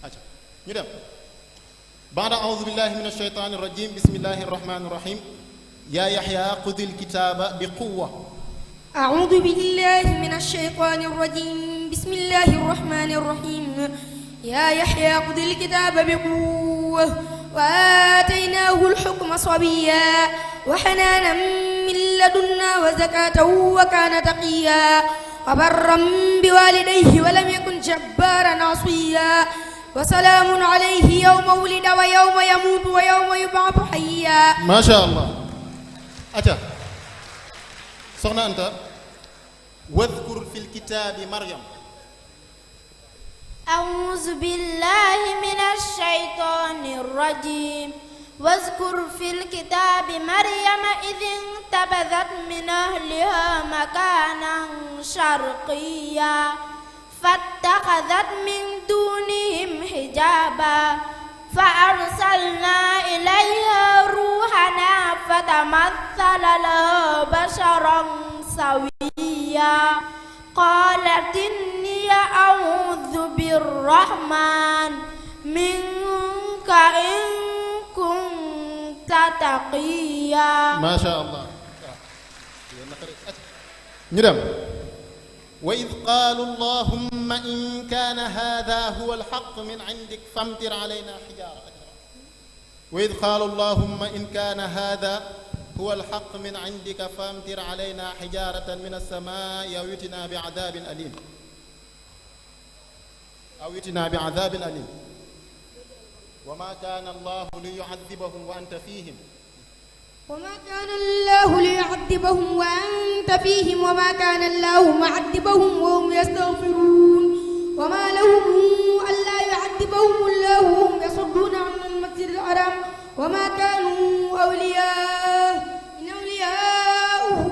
acca ñu dem baada audu billahi min alsheytani irrajim bismillahi irrahmani irrahim ya yaxya xudi alkitaba bi quwa أعوذ بالله من الشيطان الرجيم بسم الله الرحمن الرحيم يا يحيى خذ الكتاب بقوة وآتيناه الحكم صبيا وحنانا من لدنا وزكاة وكان تقيا وبرا بوالديه ولم يكن جبارا عصيا وسلام عليه يوم ولد ويوم يموت ويوم يبعث حيا ما شاء الله acca soxna Anta wadkur fi lkitaabi Maryam أعوذ بالله من الشيطان الرجيم واذكر في الكتاب مريم إذ انتبذت من أهلها مكانا شرقيا فاتخذت من دونهم حجابا فأرسلنا إليها روحنا فتمثل لها بشرا سويا قالت إني أعوذ بالرحمن منك إن كنت تقيا ما شاء الله ñu dem وإذ قالوا اللهم إن كان هذا هو الحق من عندك فامطر علينا حجارة وإذ قالوا اللهم إن كان هذا هو الحق من عندك فامطر علينا حجارة من السماء أو ائتنا بعذاب أليم أو ائتنا بعذاب أليم وما كان الله ليعذبهم وأنت فيهم وما كان الله ليعذبهم وأنت فيهم وما كان الله معذبهم وهم يستغفرون وما لهم ألا يعذبهم الله وهم يصدون عن المسجد الحرام وما كانوا أولياء إن أولياؤه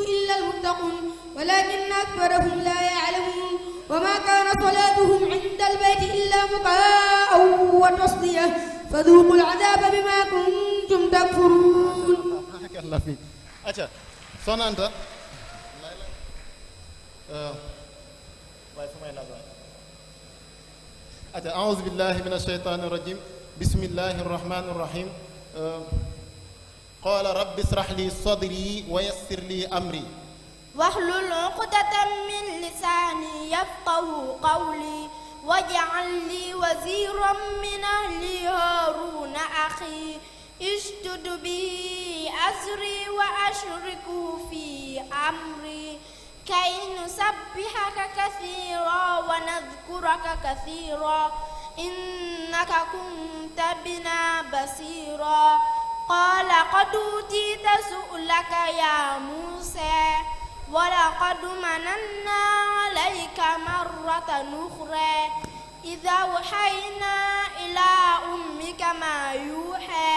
إلا المتقون ولكن أكثرهم لا يعلمون وما كان صلاتهم عند البيت إلا مكاء وتصدية فذوقوا العذاب بما كنتم تكفرون. الله فيك. أجا soxna Anta أجا أعوذ بالله من الشيطان الرجيم بسم الله الرحمن الرحيم قال رب اشرح لي صدري ويسر لي أمري واحلل عقدة من لساني يفقه قولي واجعل لي وزيرا من أهلي هارون أخي اشدد به أزري وأشركه في أمري كي نسبحك كثيرا ونذكرك كثيرا إنك كنت بنا بصيرا قال قد أوتيت سؤلك يا موسى ولقد مننا عليك مرة أخرى إذا أوحينا إلى أمك ما يوحى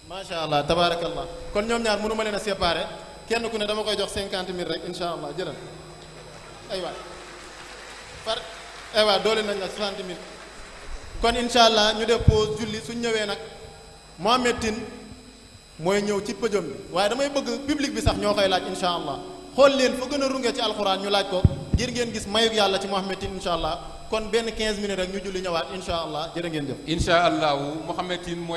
ما شاء الله تبارك الله kon ñoom ñaar mënu ma leen a séparer kenn ku ne dama koy jox 50 000 rek insha allah jëlal aywa par aywa doole nañ la 60 000 kon insha allah ñu def pause julli suñ ñëwee nag Mohamed Tine mooy ñëw ci pëjom bi waaye damay bëgg public bi sax ñoo koy laaj insha allah xool leen fa gën a runge ci alxuraan ñu laaj ko ngir ngeen gis mayug yàlla ci Mohamed Tine insha allah kon benn 15 minutes rek ñu julli ñëwaat insha allah jërë ngeen jëf insha allahu Mohamed Tine mooy